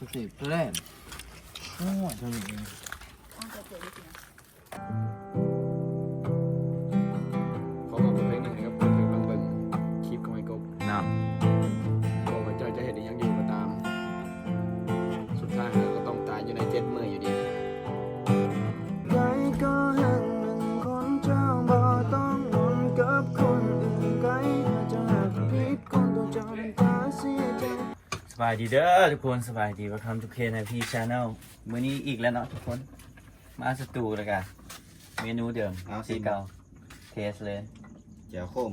ສະເຕັກໂຕແລກ ໂອ້ຍ ເທົ່ານີ້ເອງ. ຂໍບອກເພງໜຶ່ງໃຫ້ກັບຄົນທີ່ກຳລັງເບິ່ງຄລິບຂອງໄອ້ກົບນະ ບໍ່ວ່າເຈົ້າຈະເຮັດອີ່ຫຍັງຢູ່ກໍຕາມ ສຸດທ້າຍເຮົາກໍຕ້ອງຕາຍຢູ່ໃນເຈັດມື້ຢູ່ດີ. ໃຜກໍຮັກແມ່ນຄົນເຈົ້າ ບໍ່ຕ້ອງວົນກັບຄົນອື່ນໄກ ຖ້າຈະຮັກຜິດຄົນ ຕົວເຈົ້ານ້ຳຕາເສຍໃຈ. ສະບາຍດີເດີທຸກຄົນ ສະບາຍດີ Welcome to K N I P Channel ມື້ນີ້ອີກແລ້ວເນາະທຸກຄົນ ມາສະຕູແລ້ວກະເມນູເດີມ ເອົາ ຄືເກົ່າ ຊິມ ເທສເລີຍ ແຈ່ວຂົມ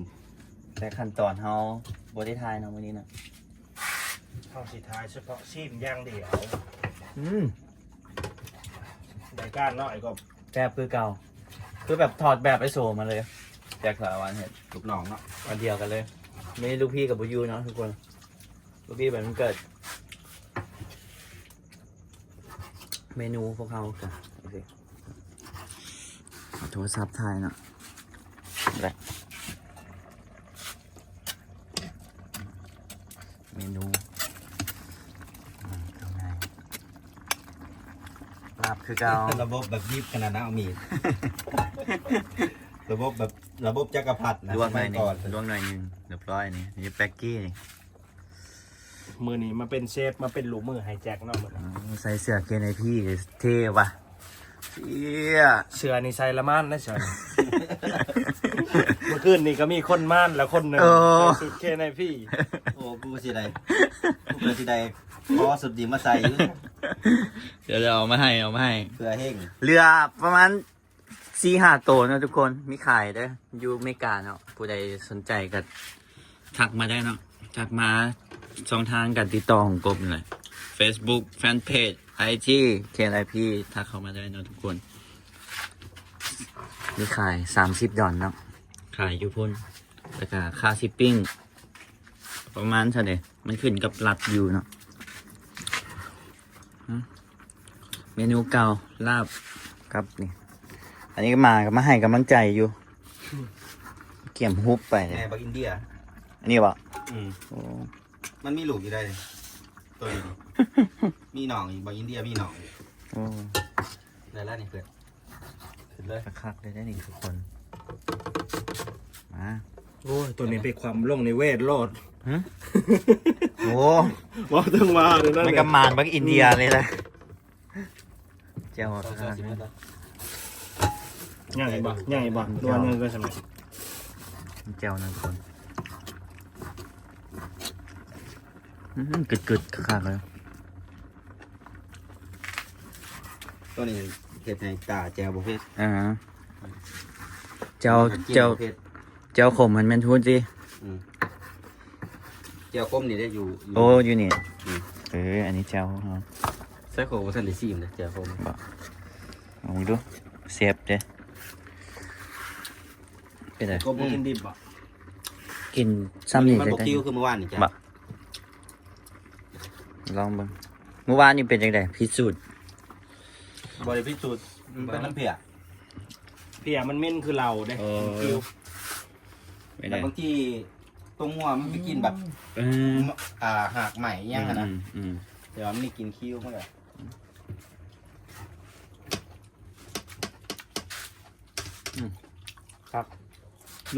ແຕ່ຂັ້ນຕອນເຮົາບໍ່ໄດ້ຖ່າຍເນາະມື້ນີ້ເນາະ ເຮົາຊິຖ່າຍສະເພາະຊີມຢ່າງດຽວ ອືມ ໄດ້ການເນາະໄອ້ກົບ ແຊບຄືເກົ່າ ຄືແບບຖອດແບບໄອ້ໂສມາເລີຍ ແຈັກສາວານເຮັດ ລູກນ້ອງເນາະ ອັນດຽວກັນເລີຍ ມື້ນີ້ລູກພີ່ກໍບໍ່ຢູ່ເນາະທຸກຄົນ ລູກພີ່ໄປວັນເກີດ ເມນູພວກເຮົາກະ ໂອເຄ ເອົາໂທລະສັບຖ່າຍເນາະ ແລະ ເມນູ ອືມ ເອົາງ່າຍ ລາບຄືເກົ່າ ລະບົບແບບດິບຂະໜາດນັ້ນ ເອົາມີດ ລະບົບແບບ ລະບົບຈັກກະພັດນະ ລວກໜ້ອຍໜຶ່ງ ລວກໜ້ອຍໜຶ່ງ ລຽບຮ້ອຍນີ້ ນີ້ແປັກກີ້ນີ້ ມື້ນີ້ມາເປັນເຊຟ ມາເປັນລູກມືໃຫ້ແຈັກເນາະມື້ນີ້ ອືມ ໃສ່ເສື້ອ K N I P ເທ່ວ່ະ ເຊຍ ເສື້ອນີ້ໃສ່ລະມານນະ ເສື້ອນີ້ ເມື່ອຄືນນີ້ກໍມີຄົນມານລະຄົນໜຶ່ງ ໂອ້ ໃສ່ຊຸດ K N I P ໂອ້ ກູກໍຊິໄດ້ ກູກໍຊິໄດ້ຂໍຊຸດນີ້ມາໃສ່ຢູ່ ດຽວເອົາມາໃຫ້ ເອົາມາໃຫ້ ເພື່ອເຮັງ ເຫຼືອປະມານ ສີ່ຫ້າໂຕເນາະທຸກຄົນ ມີຂາຍເດີ ຢູ່ເມກາເນາະ ຜູ້ໃດສົນໃຈກໍທັກມາໄດ້ເນາະ ທັກມາຊ່ອງທາງການຕິດຕໍ່ຂອງກົບນີ້ແຫຼະ Facebook Fanpage IG K N I P ທັກເຂົ້າມາໄດ້ເນາະທຸກຄົນ ມີຂາຍສາມສິບດອນເນາະ ຂາຍຢູ່ພຸ້ນ ແລ້ວກະຄ່າຊິບປິ້ງ ປະມານເທົ່າໃດ ມັນຂຶ້ນກັບລັດຢູ່ເນາະ ອືມ ເມນູເກົ່າ ລາບກັບນີ້ ອັນນີ້ກໍມາ ກໍມາໃຫ້ກຳລັງໃຈຢູ່ ກຽມຮຸບໄປ ແມ່ບັກອິນເດຍ ອັນນີ້ບໍ? ອືມ ໂອ້ ມັນມີລູກຢູ່ໃດ໋ ໂຕນີ້ ມີນ້ອງອີກ ບັກອິນເດຍມີນ້ອງອີກ ໂອ້ ໄດ້ແລ້ວນີ້ເພື່ອນ ຂຶ້ນເລີຍ ຄັກໆເລີຍເດ້ນີ້ທຸກຄົນ ມາ ໂອ້ຍ ໂຕນີ້ໄປຄວ່ຳລົງໃນເວດໂລດ ຫື? ໂອ້ ເວົ້າເຖິງວ່າເດ້ ມັນກະໝານບັກອິນເດຍເລີຍລະ ແຈ່ວ ຍັງອີກບໍ່? ຍັງອີກບໍ່? ຫຼືວ່າຍັງເກີນສ່ຳນີ້? ແຈ່ວນະທຸກຄົນ ອື ກຶດໆ ຄັກໆເລີຍ. ໂຕນີ້ເຮັດໃຫ້ຕາແຈ່ວບໍ່ເຜັດ ອ່າ ແຈ່ວ ແຈ່ວ ແຈ່ວຂົມຫັ້ນແມ່ນທຸນຕິ ອື ແຈ່ວຂົມນີ້ໄດ້ຢູ່ ຢູ່ ໂອ້ ຢູ່ນີ້ ອື ເອີ ອັນນີ້ແຈ່ວຂອງເຮົາ ໃສ່ ຂ້ອຍບໍ່ທັນໄດ້ຊີມເດ້ ແຈ່ວຂົມ ບໍ່ ລອງເບິ່ງດູ ແຊບເດ້ ເປັນໃດ ກົບບໍ່ກິນດິບບໍ່ ກິນຊ່ຳນີ້ ມັນບໍ່ຄິວຄືມື້ວານນີ້ຈ້ະ ບໍ່ ລອງເບິ່ງ ມື້ວານນີ້ເປັນຈັ່ງໃດ ພິດສູດ ບໍ່ໄດ້ພິດສູດ ມັນເປັນນ້ຳເພຍ ເພຍມັນເໝັນຄືເຫຼົ້າເດ້ ເອີ ມັນຄິວ ແລ້ວບາງທີຕົວງົວມັນໄປກິນແບບ ເອີ ອ່າ ຮາກໄມ້ອີ່ຫຍັງຫັ້ນນະ ອືມ ແຕ່ວ່າມັນໄດ້ກິນຄິວ ມັນກະ ອືມ ຄັກ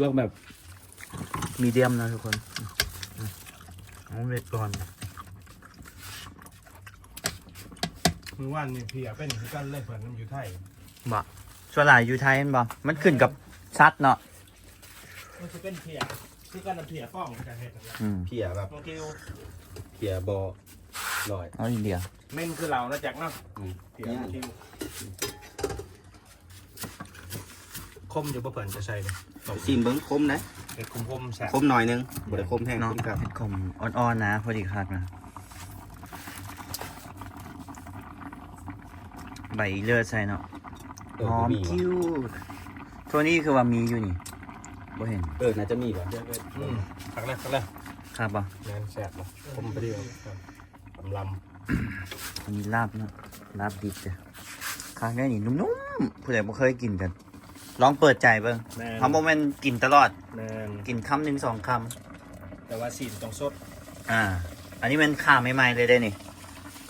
ລວກແບບມີດຽມນະທຸກຄົນ ອືມ ເອົາເມັດກ່ອນ ມື້ວານນີ້ເພຍເປັນຄືກັນເລີຍ ເພິ່ນນຳຢູ່ໄທ ບໍ່ ສ່ວນຫຼາຍຢູ່ໄທແມ່ນບໍ່ ມັນຂຶ້ນກັບສັດເນາະ ມັນຊິເປັນເພຍ ຄືກັນນຳເພຍປ້ອງເຂົາເຈົ້າເຮັດນັ້ນແຫຼະ ອືມ ເພຍແບບ ເພຍບໍ່ລອຍ ເອົາອີເດຍ ເໝັນຄືເຫຼົ້າເນາະ ແຈັກເນາະ ອືມ ເພຍມັນຄິວ ຂົມຢູ່ບໍ່ ເພິ່ນຈະໃສ່ເດ້ ຊີມເບິ່ງ ຂົມນະ ເຮັດຂົມໆ ແຊບ ຂົມໜ້ອຍໜຶ່ງ ບໍ່ໄດ້ຂົມແຮງ ເນາະ ກິນກັບ ເຮັດຂົມອ່ອນໆ ນະ ພໍດີຄັກນະ ໃບເລີດໃສ່ເນາະ ເອີ ຫອມ ມີ ຄິວ ໂທນີ້ຄືວ່າມີຢູ່ນີ້ ບໍ່ເຫັນ ເອີ ໜ້າຈະມີວ່ະ ອືມ ຄັກແລ້ວ ຄັກແລ້ວ ຄັກບໍ່ ແມ່ນ ແຊບບໍ່ ຂົມພໍດີ ອຳລຳ ອັນນີ້ລາບເນາະ ລາບດິບເດີ້ ຄາງໃນນີ້ນຸ້ມໆ ຜູ້ໃດບໍ່ເຄີຍກິນກະລອງເປີດໃຈເບິ່ງ ແມ່ນ ເຮົາບໍ່ແມ່ນກິນຕະຫຼອດ ແມ່ນ ກິນຄຳໜຶ່ງສອງຄຳ ແຕ່ວ່າຊີ້ນຕ້ອງສົດ ອ່າ ອັນນີ້ແມ່ນຂ້າໃໝ່ໆ ເລີຍເດ້ນີ້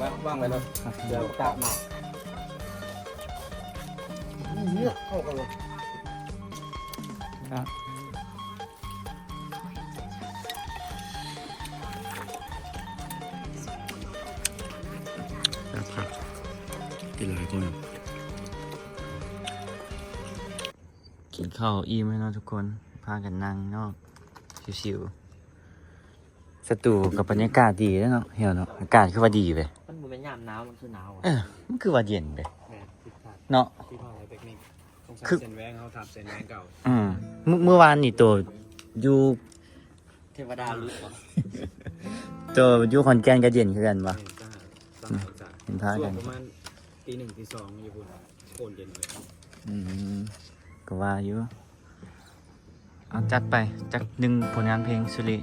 ວາງ ວາງໄວ້ເລີຍ ດຽວຕາກມາ ເຂົ້າກັນເລີຍ ຄັກໆ ກິນຫຼາຍຄົນ ກິນເຂົ້າອີ່ມແລ້ວເນາະທຸກຄົນ ພາກັນນັ່ງນອກ ຊິວໆ ສະຕູກັບບັນຍາກາດດີເດ້ເນາະ ຮຽວເນາະ ອາກາດຄືວ່າດີເວີຍ ມັນບໍ່ແມ່ນຍາມໜາວ ມັນຄືໜາວ ເອີ ມັນຄືວ່າເຢັນເວີຍ ແມ່ນ ຜິດພາດ ເນາະ ຜິດພາດເລັກໆ ສົງໄສ ຄື ເຊັນແວງ ເຮົາຖາມເຊັນແວງເກົ່າ ອືມ ມື້ ມື້ວານນີ້ໂຕຢູ່ ເທວະດາຫຼຸດບໍ່ ໂຕຢູ່ຂອນແກ່ນກໍເຢັນຄືກັນບໍ່ ແມ່ນ ເຫັນພາກັນ ຊ່ວງປະມານຕີໜຶ່ງ ຕີສອງຢູ່ພຸ້ນ ໂຄດເຢັນເລີຍ ອືມ ກໍວ່າຢູ່ ເອົາ ຈັດໄປຈັກໜຶ່ງຜົນງານເພງ ສຸລິ.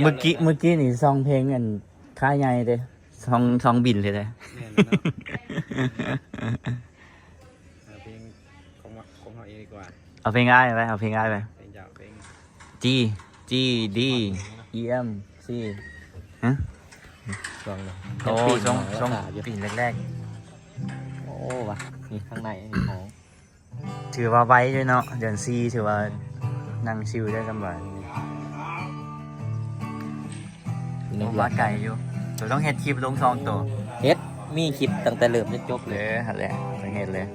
ເມື່ອກີ້ ເມື່ອກີ້ນີ້ຊອງເພງອັນຄ້າຍໃຫຍ່ເດ້ ຊອງ ຊອງບິນເລີຍເດ້ ແມ່ນແລ້ວເນາະ ເອົາເພງຂອງ ຂອງເຮົາເອງດີກວ່າ ເອົາເພງອ້າຍໄປ ເອົາເພງອ້າຍໄປ ເພງເຈົ້າ ເພງ G G D E M C ຮະ ໂອ້ ຊ່ວງ ຊ່ວງປີແລກໆ ໂອ້ ວ່າ ນີ້ຂ້າງໃນນີ້ຂອງ ຖືວ່າໄວຢູ່ເນາະ ເດືອນສີ່ຖືວ່ານັ່ງຊິວໄດ້ສະບາຍ ຍັງມາໄກຢູ່ ໂຕຕ້ອງເຮັດຄລິບລົງຊ່ອງໂຕ ເຮັດ ມີຄລິບຕັ້ງແຕ່ເລີ່ມຈົນຈົບເລີຍ ເອີ ຫັ້ນແຫຼະ ຕ້ອງເຮັດເລີຍ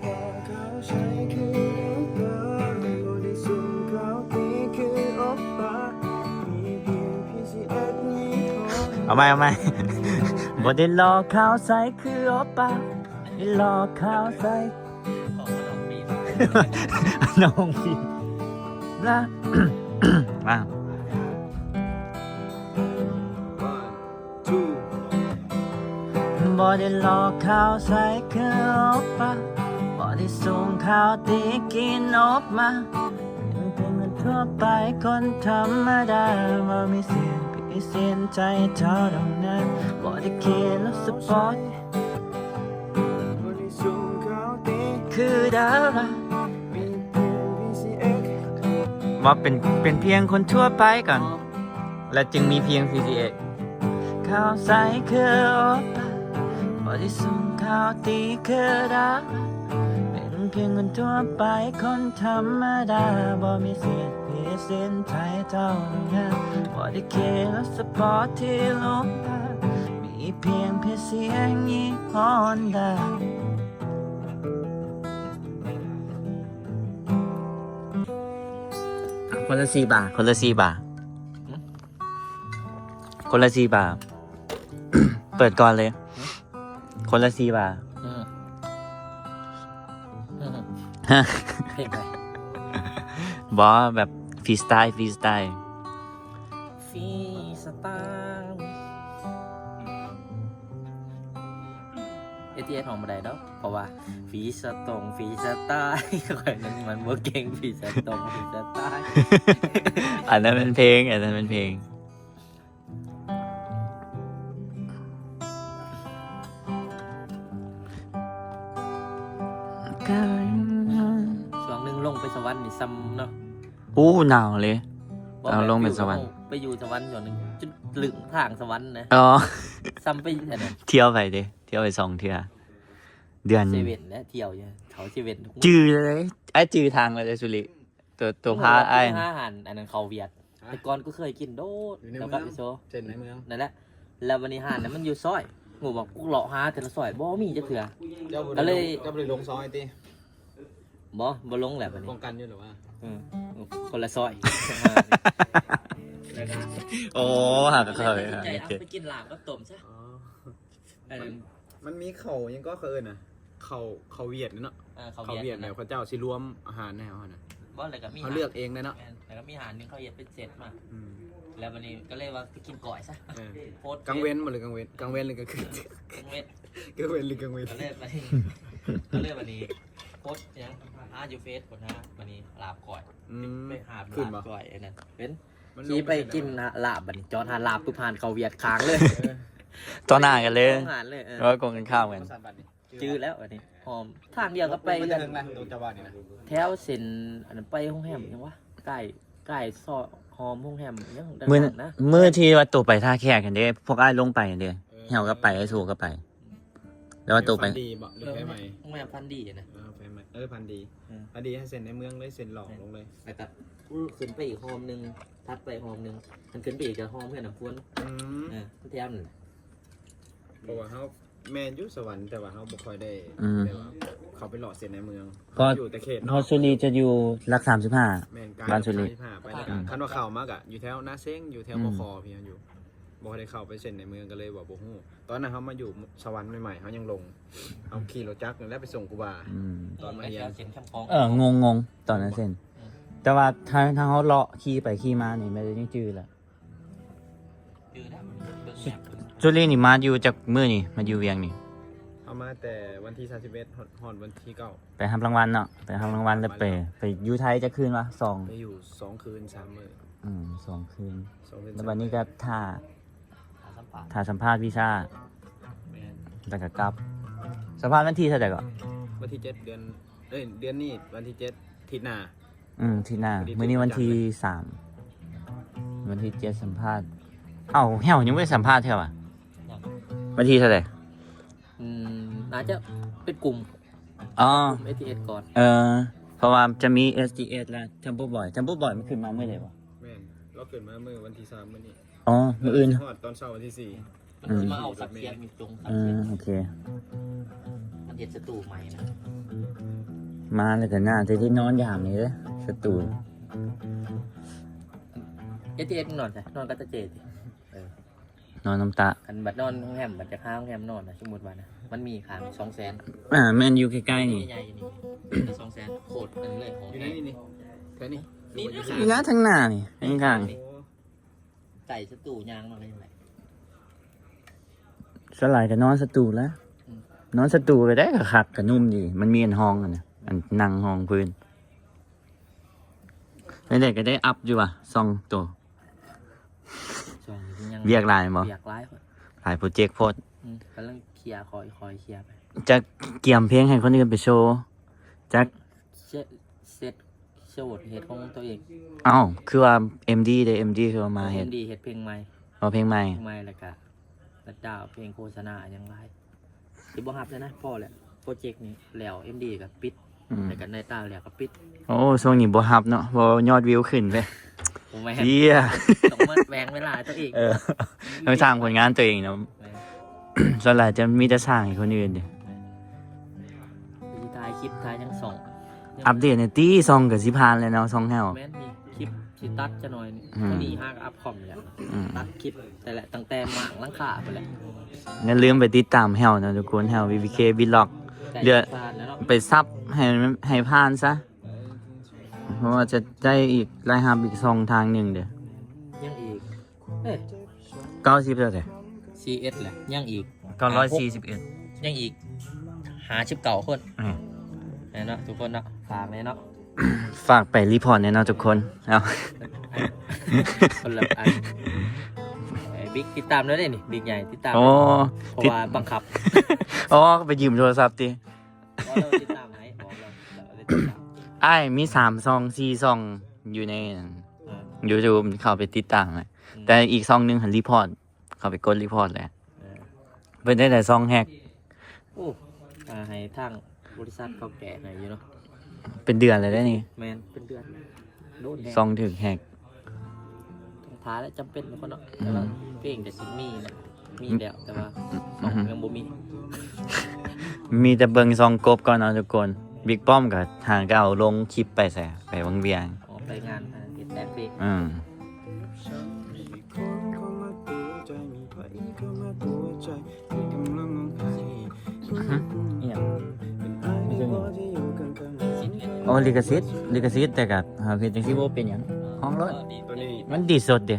ເອົາໃໝ່ ເອົາໃໝ່ ບໍ່ໄດ້ຫຼໍ່ຂາວໃສຄືໂອປ້າ ໄດ້ຫຼໍ່ຂາວໃສ ນ້ອງພີມ ລະ ມາ ບໍ່ໄດ້ຫຼໍ່ຂາວໃສຄືໂອປ້າ ບໍ່ໄດ້ສູງຂາວຕີກິນໂອບມາ ເປັນເພງຄົນທົ່ວໄປ ຄົນທຳມະດາ ບໍ່ມີສິດພຣີເຊັນໃຈເຈົ້າດອກນາ ບໍ່ໄດ້ຂີ່ລົດສະປອດ ຄືດາລາ ວ່າເປັນ ເປັນພຽງຄົນທົ່ວໄປກ່ອນ ແລະຈຶ່ງມີພຽງ ພີຊີເອັກ ຂາວໃສຄືໂອປ້າ ບໍ່ໄດ້ສູງຂາວຕີຄືດາລາ ເປັນພຽງຄົນທົ່ວໄປ ຄົນທຳມະດາ ບໍ່ມີສິດພຣີເຊັນໃຈເຈົ້າດອກນາ ບໍ່ໄດ້ຂີ່ລົດສະປອດທີ່ຫຼູຫຼາ ມີພຽງພຣີເຊັນຍີ່ຫໍ້ຮອນດາ ຄົນລະສີ່ບາດ ຄົນລະສີ່ບາດ ຄົນລະສີ່ບາດ ເປີດກ່ອນເລີຍ ຄົນລະສີ່ບາດ ອືມ ເພງໃດ? ບໍ່ ແບບຟຣີສະໄຕ ຟຣີສະໄຕ ຟຣີສະໄຕ ເອທີເອສຮ້ອງບໍ່ໄດ້ດອກ ເພາະວ່າຟຣີສະຕົງ ຟຣີສະໄຕ ຂ້ອຍນັ້ນມັນບໍ່ເກັ່ງ ຟຣີສະຕົງ ຟຣີສະໄຕ ອັນນັ້ນແມ່ນເພງ ອັນນັ້ນແມ່ນເພງ ຊ່ວງໜຶ່ງລົງໄປສະຫວັນນີ້ຊ່ຳເນາະ ໂອ້ ໜາວເລີຍ ບໍ່ ຕອນລົງໄປສະຫວັນ ແບບ ໄປຢູ່ສະຫວັນຊ່ວງໜຶ່ງ ຈົນລຶ້ງທາງສະຫວັນນະ ອໍ ຊ່ຳໄປອັນນັ້ນ ທ່ຽວໄປເດ້ ທ່ຽວໄປສອງເທື່ອ ເດືອນ ເຊເວັນແຫຼະ ທ່ຽວຢູ່ ເຂົ້າເຊເວັນທຸກມື້ ຈື່ເລີຍ ອ້າຍຈື່ທາງເລີຍ ສຸລິ ໂຕ ໂຕພາອ້າຍ ຫາຮ້ານອັນນັ້ນເຂົ້າຫວຽດ ແຕ່ກ່ອນກໍເຄີຍກິນໂດດ ຢູ່ໃນເມືອງ ແລ້ວກໍ ເສັ້ນໃນເມືອງ ນັ້ນແຫຼະ ແລ້ວບັດນີ້ຮ້ານນັ້ນມັນຢູ່ຊອຍ ງງວ່າກູເລາະຫາແຕ່ລະຊອຍ ບໍ່ມີຈັກເທື່ອ ເຈົ້າບໍ່ໄດ້ລົງ ກໍເລີຍ ເຈົ້າບໍ່ໄດ້ລົງຊອຍຕິ? ບໍ່ ບໍ່ລົງແຫຼະບັດນີ້ ປ້ອງກັນຢູ່ຫຼືວ່າ? ເອີ ຄົນລະຊອຍ ໂອ້ ຫາກໍເຂົ້າ ໃຈເອົາໄປກິນລາບກັບຕົ້ມຊະ ອໍ ອັນ ມັນ ມັນມີເຂົ້າຫຍັງກໍເຂົາເອີ້ນນະ ເຂົ້າ ເຂົ້າຫວຽດເນາະ ເອີ ເຂົ້າຫວຽດ ເຂົ້າຫວຽດແລ້ວເຂົາເຈົ້າຊິລວມອາຫານໃຫ້ເຮົາຫັ້ນນະ ບໍ່ ແລ້ວກໍມີ ເຮົາເລືອກເອງໄດ້ເນາະ ແມ່ນ ແລ້ວກໍມີອາຫານໜຶ່ງເຂົາເຮັດເປັນເຊັດມາ ອືມ ແລ້ວບັດນີ້ກໍເລີຍວ່າໄປກິນກ້ອຍຊະ ເອີ ໂພສເຟສ ກາງເວັນບໍ່ ຫຼືກາງເວັນ ກາງເວັນ ຫຼືກາງຄືນ ເອີ ກາງເວັນ ກາງເວັນ ຫຼືກາງເວັນ ກໍເລີຍໄປ ກໍເລີຍບັດນີ້ໂພສຫຍັງ ຫາຢູ່ເຟສພຸ້ນນະ ບັດນີ້ລາບກ້ອຍ ອືມ ໄປຫາ ຂຶ້ນບໍ່ ລາບກ້ອຍອັນນັ້ນ ເປັນ ມັນລົງ ຂີ່ໄປກິນລາບ ບັດນີ້ຈອດຮ້ານລາບປຸບ ຮ້ານເຂົ້າຫວຽດຄ້າງເລີຍ ເອີ ຕໍ່ໜ້າກັນເລີຍ ຕ້ອງຫານເລີຍ ເອີ ເອີ ກົງກັນຂ້າມກັນ ຈື່ແລ້ວອັນນີ້ ຫອມທາງດຽວກັບໄປເຮືອນ ແຖວເສັ້ນອັນນັ້ນ ໄປໂຮງແຮມຫຍັງວະ ໃກ້ ໃກ້ຊອກ ຫອມໂຮງແຮມຫຍັງ ມື້ ມື້ທີ່ວ່າໂຕໄປທ່າແຂກຫັ້ນເດ້ ພວກອ້າຍລົງໄປຫັ້ນເດ້ ເອີ ແຮວກັບໄປ ໄອ້ໂສກັບໄປ ແລ້ວວ່າໂຕໄປ ຝັນດີບໍ່ ຫຼືແຟໃໝ່ ໂຮງແຮມຝັນດີນະ ເອີ ແຟໃໝ່ ເອີ ຝັນດີ ເອີ ຝັນດີໃຫ້ເສັ້ນໃນເມືອງເລີຍ ເສັ້ນຫຼອກລົງເລີຍ ແລ້ວກໍຂຶ້ນໄປອີກຫອມໜຶ່ງ ຖັດໄປຫອມໜຶ່ງ ມັນຂຶ້ນໄປອີກກໍຫອມເຮືອນນ້ຳຝົນ ອືມ ເອີ ແຖວນັ້ນ ເພາະວ່າເຮົາ ແມ່ນຢູ່ສະຫວັນ ແຕ່ວ່າເຮົາບໍ່ຄ່ອຍໄດ້ ອືມ ແບບວ່າເຂົ້າໄປເລາະເສັ້ນໃນເມືອງ ເພາະ ຢູ່ແຕ່ເຂດນອກ ເພາະສຸລີຈະຢູ່ຫຼັກສາມສິບຫ້າ ແມ່ນ ກາຍຫຼັກສາມສິບຫ້າ ໄປແລ້ວກໍ ອືມ ຄັນວ່າເຂົ້າມາກໍຢູ່ແຖວນາເຊັງ ຢູ່ແຖວ ອືມ ບໍ່ຂໍ ພີ້ເຮົາຢູ່ ບໍ່ໄດ້ເຂົ້າໄປເສັ້ນໃນເມືອງ ກໍເລີຍວ່າບໍ່ຮູ້ ຕອນນັ້ນເຮົາມາຢູ່ສະຫວັນໃໝ່ໆ ເຮົາຍັງຫຼົງ ເຮົາຂີ່ລົດຈັກນັ້ນແຫຼະໄປສົ່ງຄູບາ ອືມ ຕອນມາຮຽນ ເອີ ງົງໆ ຕອນນັ້ນເສັ້ນ ອືມ ແຕ່ວ່າຖ້າ ຖ້າເຮົາເລາະຂີ່ໄປຂີ່ມານີ້ ແມ່ນຈະຍັງຈື່ແຫຼະ ຈື່ແລ້ວ ເບິ່ງແມບ ຈຸລີນີ້ມາຢູ່ຈັກມື້ນີ້ ມາຢູ່ວຽງນີ້ ເຮົາມາແຕ່ວັນທີສາມສິບເອັດ ຮອດ ຮອດວັນທີເກົ້າ ໄປຮັບລາງວັນເນາະ ໄປຮັບລາງວັນແລ້ວໄປ ໄປຢູ່ໄທຈັກຄືນວະ ສອງ ໄປຢູ່ສອງຄືນສາມມື້ ອືມ ສອງຄືນ ສອງຄືນ ແລ້ວບັດນີ້ກໍຖ້າ ຖ້າສຳພາດ ຖ້າສຳພາດວີຊາ ແມ່ນ ແລ້ວກໍກັບ ສຳພາດວັນທີເທົ່າໃດເກາະ ວັນທີເຈັດ ເດືອນ ເອີຍ ເດືອນນີ້ວັນທີເຈັດ ທິດໜ້າ ອືມ ທິດໜ້າ ມື້ນີ້ວັນທີສາມ ວັນທີເຈັດສຳພາດ ເອົ້າ ແຮວຍັງບໍ່ໄດ້ສຳພາດເທື່ອຫວາ ຍັງ ວັນທີເທົ່າໃດ ອືມ ໜ້າຈະເປັນກຸ່ມ ອໍ ກຸ່ມເອສທີເອສກ່ອນ ເອີ ເພາະວ່າຈະມີເອສທີເອສ ແລະ Temple Boy Temple Boy ມັນຂຶ້ນມາມື້ໃດຫວາ ແມ່ນ ລາວຂຶ້ນມາມື້ວັນທີສາມ ມື້ນີ້ ອໍ ມື້ອື່ນ ຮອດຕອນເຊົ້າວັນທີສີ່ ອືມ ຊິມາເອົາສັກສຽງຢູ່ຕົງສັກສຽງ ອືມ ໂອເຄ ມັນເຮັດສະຕູໃໝ່ນະ ມາແລ້ວກໍໜ້າຈະໄດ້ນອນຢາມນີ້ເດ້ ສະຕູ ເອສທີເອສ ນອນໃສ ນອນກັບຕາເຈຕິ ເອີ ນອນນຳຕາ ຄັນບັດນອນໂຮງແຮມ ບັດຈະຫາໂຮງແຮມນອນນະ ສົມມຸດວ່ານະ ມັນມີຂ້າງສອງແສນ ອ່າ ແມ່ນ ຢູ່ໃກ້ໆນີ້ ໃຫຍ່ໆນີ້ ສອງແສນ ໂຄດອັນເລີຍ ຢູ່ໃນນີ້ ນີ້ ແຖວນີ້ ນີ້ ນີ້ ນີ້ ທາງໜ້ານີ້ ຂ້າງໆນີ້ ໂອ້ ໃກ້ສະຕູ ຍ່າງມາກໍຍັງໄດ້ ສ່ວນຫຼາຍກໍນອນສະຕູແຫຼະ ອືມ ນອນສະຕູກໍໄດ້ ກໍຄັກ ກໍນຸ່ມດີ ມັນມີອັນຮອງຫັ້ນນະ ອັນນັ່ງຮອງພື້ນ ແນວໃດກໍໄດ້ອັບຢູ່ຫວາ ສອງໂຕ ຊ່ວງນີ້ຍັງ ວຽກຫຼາຍບໍ່ ວຽກຫຼາຍໂພດ ຫຼາຍໂປຣເຈັກໂພດ ອືມ ກຳລັງເຄຍ ຄ່ອຍໆເຄຍໄປ ຈັກກຽມເພງໃຫ້ຄົນອື່ນໄປໂຊ ຈັກ ເຊັດ ເຊັດ ໂຊດເຮັດຂອງຕົວເອງ ເອົ້າ ຄືວ່າເອັມດີເດ້ ເອັມດີຄືວ່າມາເຮັດ ເອັມດີເຮັດເພງໃໝ່ ເອົາເພງໃໝ່ ເພງໃໝ່ ແລ້ວກະ ແລ້ວດາວເພງໂຄສະນາຫຍັງຫຼາຍ ຊິບໍ່ຮັບແລ້ວນະ ພໍແລ້ວ ໂປຣເຈັກນີ້ແລ້ວ ເອັມດີກໍປິດ ອືມ ແລ້ວກໍນາຍຕາແລ້ວກໍປິດ ໂອ້ ຊ່ວງນີ້ບໍ່ຮັບເນາະ ເພາະຍອດວິວຂຶ້ນເດ້ ບໍ່ແມ່ນ ເອີ ຕ້ອງມາແບ່ງເວລາຕົວເອງ ເອີ ຕ້ອງສ້າງຜົນງານຕົວເອງເນາະ ແມ່ນ ສ່ວນຫຼາຍຈະມີແຕ່ສ້າງໃຫ້ຄົນອື່ນເດ້ ແມ່ນ ຊິຖ່າຍຄລິບ ຖ່າຍຫຍັງຊ່ອງ ອັບເດດແດ່ຕິ ຊ່ອງກໍຊິຜ່ານແລ້ວເນາະ ຊ່ອງແຮວ ແມ່ນ ມີຄລິບຊິຕັດຈັກໜ່ອຍນີ້ ອືມ ເທົ່ານີ້ຫາກໍອັບຄອມນີ້ແຫຼະ ອືມ ຕັດຄລິບ ແຕ່ລະ ຕັ້ງແຕ່ມ້າງຫຼັງຄາພຸ້ນແຫຼະ ຢ່າລືມໄປຕິດຕາມແຮວເນາະທຸກຄົນ ແຮວ ວີວີເຄ ວີລັອກ ເຫຼືອ ໄປຊັບໃຫ້ ໃຫ້ຜ່ານຊະ ເອີ ເພາະວ່າຈະໄດ້ອີກ ລາຍຮັບອີກຊ່ອງທາງໜຶ່ງເດ້ ຍັງອີກ ເອີ ເກົ້າສິບເທົ່າໃດ ສີ່ເອັດແຫຼະ ຍັງອີກ ເກົ້າຮ້ອຍສີ່ສິບເອັດ ຍັງອີກ ຫ້າສິບເກົ້າຄົນ ອືມ ແມ່ນເນາະ ທຸກຄົນເນາະ ຝາກແດ່ເນາະ ຝາກໄປຣີພອດແດ່ເນາະທຸກຄົນ ເອົາ ຄົນລະອັນ ເອີ ບິກຕິດຕາມແລ້ວເດ້ນີ້ ບິກໃຫຍ່ຕິດຕາມ ໂອ້ ເພາະວ່າບັງຄັບ ອໍ ໄປຢືມໂທລະສັບຕິ ບໍ່ ລາວຕິດຕາມໃຫ້ ບອກລາວ ລາວຕິດຕາມ ອ້າຍມີສາມຊ່ອງ ສີ່ຊ່ອງ ຢູ່ໃນ ອ່າ ຢູທູບ ເຂົ້າໄປຕິດຕາມໃຫ້ ອືມ ແຕ່ອີກຊ່ອງໜຶ່ງຫັ້ນຣີພອດ ເຂົ້າໄປກົດຣີພອດແຫຼະ ເອີ ເປັນຈັ່ງໃດຊ່ອງແຮັກ ໂອ້ ອ່າ ໃຫ້ທາງບໍລິສັດເຂົາແກ້ໃຫ້ຢູ່ເນາະ ເປັນເດືອນແລ້ວເດ້ນີ້ ແມ່ນ ເປັນເດືອນ ໂດນແຮກ ຊ່ອງຖືກແຮັກ ຕ້ອງຖ້າແຫຼະ ຈຳເປັນເນາະ ອືມ ແຕ່ວ່າເພງກໍຊິມີແຫຼະ ມີແລ້ວ ແຕ່ວ່າຊ່ອງ ອືຮຶ ຍັງບໍ່ມີ ມີແຕ່ເບິ່ງຊ່ອງກົບກ່ອນເນາະທຸກຄົນ ບິກປ້ອມກໍຫາກໍເອົາລົງຄລິບໄປໃສ ໄປວັງວຽງ ອໍ ໄປງານ ອ່າ ເຮັດແຕ່ງເພງ ອືມ ອີ່ຫຍັງ? ໂອ້ ລິຂະສິດ ລິຂະສິດ ແຕ່ກໍເຮັດຈັ່ງຊີ້ບໍ່ເປັນຫຍັງ ຮ້ອງໂລດ ໂຕນີ້ ມັນດີດສົດເດ້.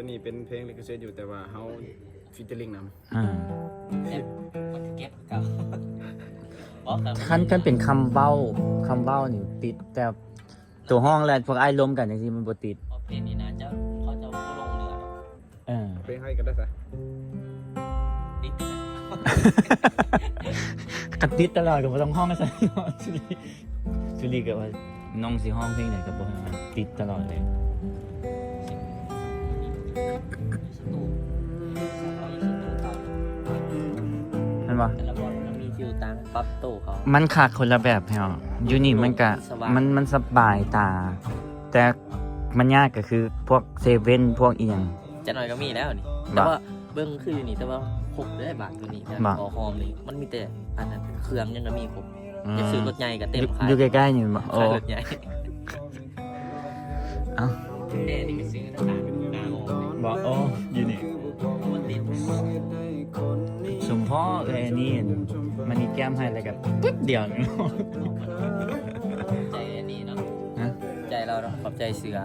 ອັນນີ້ເປັນເພງລິຂະສິດຢູ່ ແຕ່ວ່າເຮົາຟີເຈີລິງນຳ. ອືມ ແບບມັນເກັບເກົ່າ ບໍ່ ຄັນ ຄັນເປັນຄຳເວົ້າ ຄຳເວົ້ານີ້ຕິດ ແຕ່ຕົວຮ້ອງ ແລະ ພວກອ້າຍລົມກັນຈັ່ງຊີ້ມັນບໍ່ຕິດ. ເພງນີ້ນະ ເຈົ້າ ເຂົາເຈົ້າບໍ່ລົງເນື້ອດອກ. ເອີ ເພງໃຫ້ກັນໄດ້ຊະ ຕິດ ຄັນຕິດຕະຫຼອດກໍບໍ່ຕ້ອງຮ້ອງໃຫ້ຊັ້ນ. ຊຸລີ ຊຸລີກໍວ່າ ນ້ອງຊິຮ້ອງເພງໃດກໍບໍ່ໃຫ້ ຕິດຕະຫຼອດເລີຍ ແມ່ນບໍ່? ແຕ່ລະບ່ອນມັນມີຟິວຕ່າງ ປັບໂຕເຂົາ ມັນຄັກຄົນລະແບບແຮວ. ຢູ່ນີ້ມັນກະ ມັນ ມັນສະບາຍຕາ ແຕ່ມັນຍາກກໍຄືພວກເຊເວັນ ພວກອີ່ຫຍັງ. ຈັກໜ້ອຍກໍມີແລ້ວນີ້ ແຕ່ວ່າເບິ່ງຄືຢູ່ນີ້ ແຕ່ວ່າຄົບເດ້ບາດຢູ່ນີ້ ບໍ່ ພໍຫອມນີ້ ມັນມີແຕ່ອັນນັ້ນ ເຄື່ອງຫຍັງກໍມີຄົບ. ອືມ ຢາກຊື້ລົດໃຫຍ່ກໍເຕັມ ຢູ່ ຂາຍ ຢູ່ໃກ້ໆນີ້ບໍ່? ໂອ້ ຂາຍລົດໃຫຍ່. ເອົ້າ ແຕ່ນີ້ກໍຊື້ທາງໜ້າອອກບໍ່? ໂອ້ ຢູ່ນີ້ ມັນຕິດ ສົມພໍເອື້ອຍອັນນີ້ ມັນນີ້ແກ້ມໃຫ້ແລ້ວກໍປຶບດຽວໜຶ່ງ. ຂອບໃຈເອື້ອຍອັນນີ້ເນາະ ຮະ? ຂອບໃຈລາວເນາະ ຂອບໃຈເສື້ອ.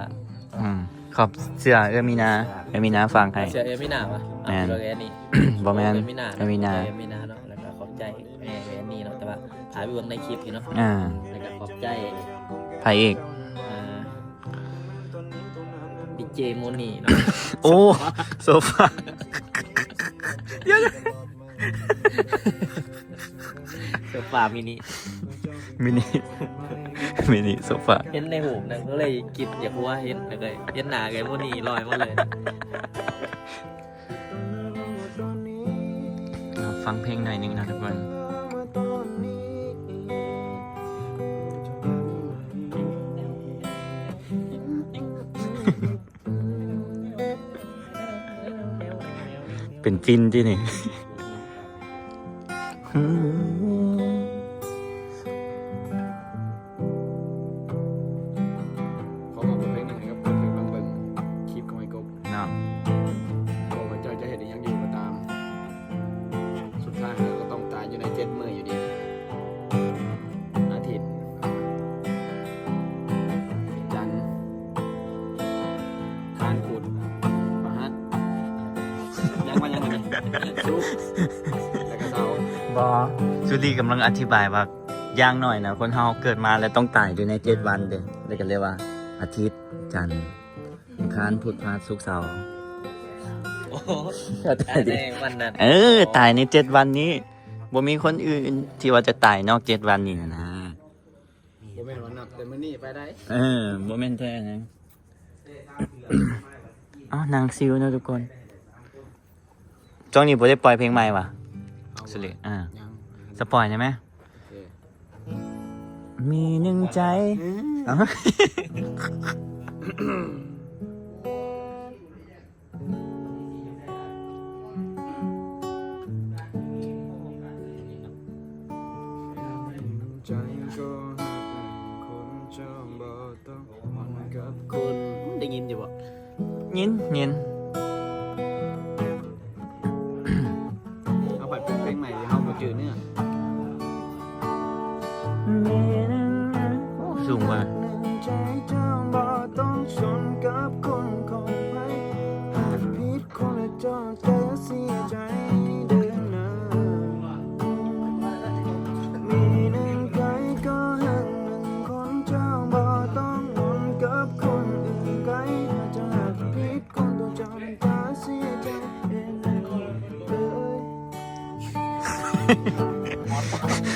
ອືມ ຂອບເສື້ອເອື້ອຍມີນາ ເອື້ອຍມີນາຝາກໃຫ້. ເສື້ອເອື້ອຍມີນາຫວາ? ແມ່ນ ເອື້ອຍອັນນີ້ ບໍ່ແມ່ນ ເອື້ອຍມີນາ ເອື້ອຍມີນາເນາະ ເອື້ອຍມີນາເນາະ. ແລ້ວກໍຂອບໃຈແມ່ເອື້ອຍອັນນີ້ເນາະ ແຕ່ວ່າຖ້າໄປເບິ່ງໃນຄລິບຢູ່ເນາະ. ອ່າ ແລ້ວກໍຂອບໃຈພະເອກ ອ່າ ດີເຈໂມນີເນາະ. ໂອ້ ໂຊຟາ ດຽວ ໂຊຟາມິນິ ມິນິ ມິນິໂຊຟາ. ເຫັນໃນຮູບນັ້ນກໍເລີຍຄິດຢາກຫົວ ເຫັນ ແລ້ວກໍເຫັນໜ້າເອື້ອຍໂມນີລອຍມາເລີຍ. ເຮົາຟັງເພງໜ້ອຍໜຶ່ງເນາະທຸກຄົນ. ເປັນຟິນຕິນີ້. ຂໍມອບບົດເພງໜຶ່ງໃຫ້ກັບຄົນທີ່ກຳລັງເບິ່ງຄລິບຂອງໄອ້ກົບເນາະ. ບໍ່ວ່າເຈົ້າຈະເຮັດອີ່ຫຍັງຢູ່ກໍຕາມ ສຸດທ້າຍເຮົາກໍຕ້ອງຕາຍຢູ່ໃນເຈັດມື້ຢູ່ດີ. ອາທິດ, ຈັນ, ຄານ, ພຸດ, ພະຫັດ, ຍັງວ່າຍັງ ສຸກ ແລ້ວກໍເສົາ. ບໍ່, ຊູລີກຳລັງອະທິບາຍວ່າ ຢ່າງໜ້ອຍນະ ຄົນເຮົາເກີດມາແລ້ວຕ້ອງຕາຍຢູ່ໃນເຈັດວັນເດ້, ແລ້ວກໍເອີ້ນວ່າອາທິດ, ຈັນ, ອັງຄານ, ພຸດ, ພະຫັດ, ສຸກ, ເສົາ. ໂອ້ ຕາຍໃນວັນນັ້ນ. ເອີ ອໍ ຕາຍໃນເຈັດວັນນີ້. ບໍ່ມີຄົນອື່ນທີ່ວ່າຈະຕາຍນອກເຈັດວັນນີ້ນະ. ບໍ່ແມ່ນວ່ານັບແຕ່ມື້ນີ້ໄປໄດ້. ເອີ ບໍ່ແມ່ນແທ້ນະ. ເອົ້າ ນັ່ງຊິວເນາະທຸກຄົນ. ຊ່ວງນີ້ບໍ່ໄດ້ປ່ອຍເພງໃໝ່ຫວາ? ເອົາ ສຸລິ ອ່າ ຍັງ ສະປອຍໄດ້ໄໝ? ໂອເຄ ມີໜຶ່ງໃຈ. ເອີ ເອົ້າ ໃຈກໍຮັກຄົນເຈົ້າບໍ່ຕ້ອງ ມັນກັບຄົນ ໄດ້ຍິນຢູ່ບໍ່? ຍິນ ຍິນ. ເອົາໄປເປັນເພງໃໝ່ທີ່ເຮົາບໍ່ຈື່ເນື້ອ. ໂອ້ ສູງວ່າ. ໃຈເຈົ້າບໍ່ຕ້ອງສົນກັບຄົນຂອງໃຜ ຫາກຜິດຄົນແລ້ວເຈົ້າຈະເສຍໃຈເດີນາ. ມີໜຶ່ງໃຈກໍຮັກໜຶ່ງຄົນ ເຈົ້າບໍ່ຕ້ອງວົນກັບຄົນອື່ນໄກ ຖ້າເຈົ້າຫາກຜິດ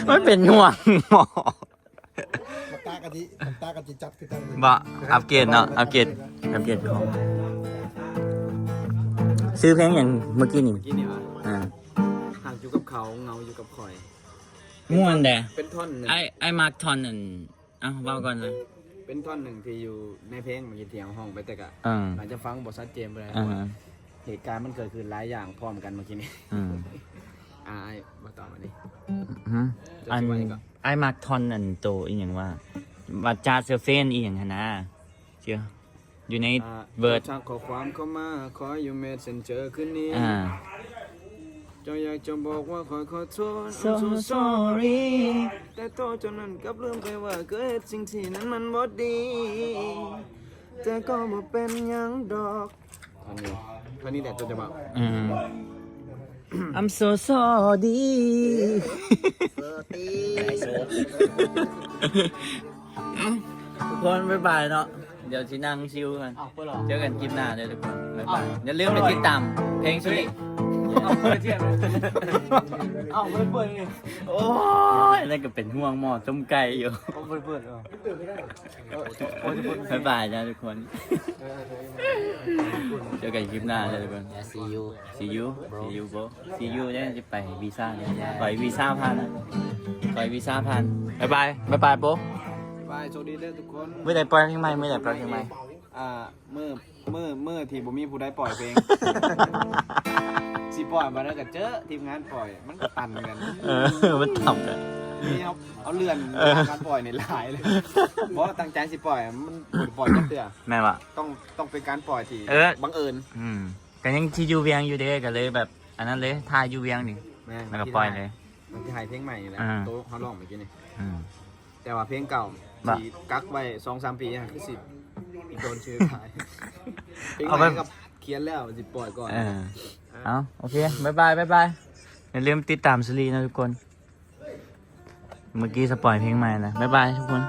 ມັນເປັນຫວ່າງໝໍ. ນ້ຳຕາກະທິ ນ້ຳຕາກະທິຈັດຄືກັນ. ບໍ່ ອັບເກຣດເນາະ ອັບເກຣດ ອັບເກຣດຂອງ. ຊື່ເພງຫຍັງເມື່ອກີ້ນີ້? ເມື່ອກີ້ນີ້ຫວາ? ອ່າ ຮັກຢູ່ກັບເຂົາ ເຫງົາຢູ່ກັບຂ້ອຍ. ມ່ວນເດ້ ເປັນທ່ອນໜຶ່ງ. ອ້າຍ ອ້າຍມັກທ່ອນອັນ ເອົ້າ ເວົ້າກ່ອນເລີຍ. ເປັນທ່ອນໜຶ່ງທີ່ຢູ່ໃນເພງເມື່ອກີ້ທີ່ເຮົາຮ້ອງໄປ ແຕ່ກະ ເອີ ອາດຈະຟັງບໍ່ຊັດເຈນປານໃດ ເພາະວ່າ ເອີ ເຫດການມັນເກີດຂຶ້ນຫຼາຍຢ່າງພ້ອມກັນເມື່ອກີ້ນີ້. ອືມ ອາ ອ້າຍບໍ່ຕອບອັນນີ້. ຫື ເຈົ້າຊິວ່າຫຍັງກໍ ອັນ ອ້າຍມັກທ່ອນອັນໂຕອີ່ຫຍັງວ່າ ວ່າຈາດເຊີເຟນອີ່ຫຍັງຫັ້ນນະ ເຈົ້າ ຢູ່ໃນ ອ່າ ເວີດ ເຈົ້າທັກຂໍ້ຄວາມເຂົ້າມາ ຂໍຢູ່ເມສເຊັນເຈີຄືນນີ້ ອ່າ ເຈົ້າຢາກຈະບອກວ່າຂ້ອຍຂໍໂທດ I'm so sorry ແຕ່ໂຕເຈົ້ານັ້ນກັບລືມໄປວ່າ ເຄີຍເຮັດສິ່ງທີ່ນັ້ນມັນບໍ່ດີ ແຕ່ກໍບໍ່ເປັນຫຍັງດອກ ເທົ່ານີ້ແຫຼະຕົວຈະເວົ້າ. ອືມ I'm so sorry. ເອົ້າ ທຸກຄົນ ບາຍບາຍເນາະ. ດຽວຊິນັ່ງຊິວກັນ. ເອົ້າ ເປີດເລີຍ. ເຈີກັນຄລິບໜ້າເດີທຸກຄົນ. ບາຍບາຍ. ເອົ້າ ຢ່າລືມໄປຕິດຕາມເພງຊິລິ. ເອົ້າ ເປີດເພງ. ເອົ້າ ບໍ່ໄດ້ເປີດນີ້. ໂອ້ຍ ນັ້ນກໍເປັນຫ່ວງໝໍ້ຕົ້ມໄກ່ຢູ່. ເອົ້າ ບໍ່ໄດ້ເປີດ. ເອີ ບາຍບາຍນະທຸກຄົນ. ເອີ ເຈີກັນຄລິບໜ້າເດີທຸກຄົນ. See you. See you. See you bro. See you ເດ້. ຈະໄປວີຊາເດ້. ຂໍໃຫ້ວີຊາຜ່ານນະ. ຂໍໃຫ້ວີຊາຜ່ານ. ບາຍບາຍ. ບາຍບາຍໂປ. ບາຍບາຍ. ໂຊກດີເດີທຸກຄົນ. ມື້ໃດປ່ອຍເພງໃໝ່? ມື້ໃດປ່ອຍເພງໃໝ່? ອ່າ ມື້ ມື້ ມື້ທີ່ບໍ່ມີຜູ້ໃດປ່ອຍເພງ. ຊິປ່ອຍບາດໃດກໍເຈີທີມງານປ່ອຍ ມັນກໍຕັນກັນ. ເອີ ມັນຕັນກັນ. ນີ້ເຮົາເອົາເລື່ອນ ເອີ ການປ່ອຍນີ້ຫຼາຍເລີຍ. ບໍ່ຕັ້ງໃຈຊິປ່ອຍ ມັນບໍ່ໄດ້ປ່ອຍຈັກເທື່ອ. ແມ່ນວະ. ຕ້ອງ ຕ້ອງເປັນການປ່ອຍທີ່ ເອີ ບັງເອີນ. ອືມ ກໍຍັງຊິຢູ່ວຽງຢູ່ເດ້ ກໍເລີຍແບບ ອັນນັ້ນເລີຍ ຖ້າຢູ່ວຽງນີ້. ແມ່ນ. ແລ້ວກໍປ່ອຍເລີຍ. ມັນຊິໃຫ້ເພງໃໝ່ນີ້ແຫຼະ. ອ່າ ໂຕເຮົາຮ້ອງເມື່ອກີ້ນີ້. ອືມ ແຕ່ວ່າເພງເກົ່າ ບໍ່ ຊິກັກໄວ້ສອງສາມປີ ຄືຊິໂດນຊື່ຂາຍ. ເພງໃໝ່ກໍຂຽນແລ້ວ ຊິປ່ອຍກ່ອນ. ເອີ ເອົາ ໂອເຄ ບາຍບາຍ ບາຍບາຍ. ຢ່າລືມຕິດຕາມຊີຣີນະທຸກຄົນ. ເມື່ອກີ້ສະປອຍເພງໃໝ່ແລ້ວ. ບາຍບາຍທຸກຄົນ.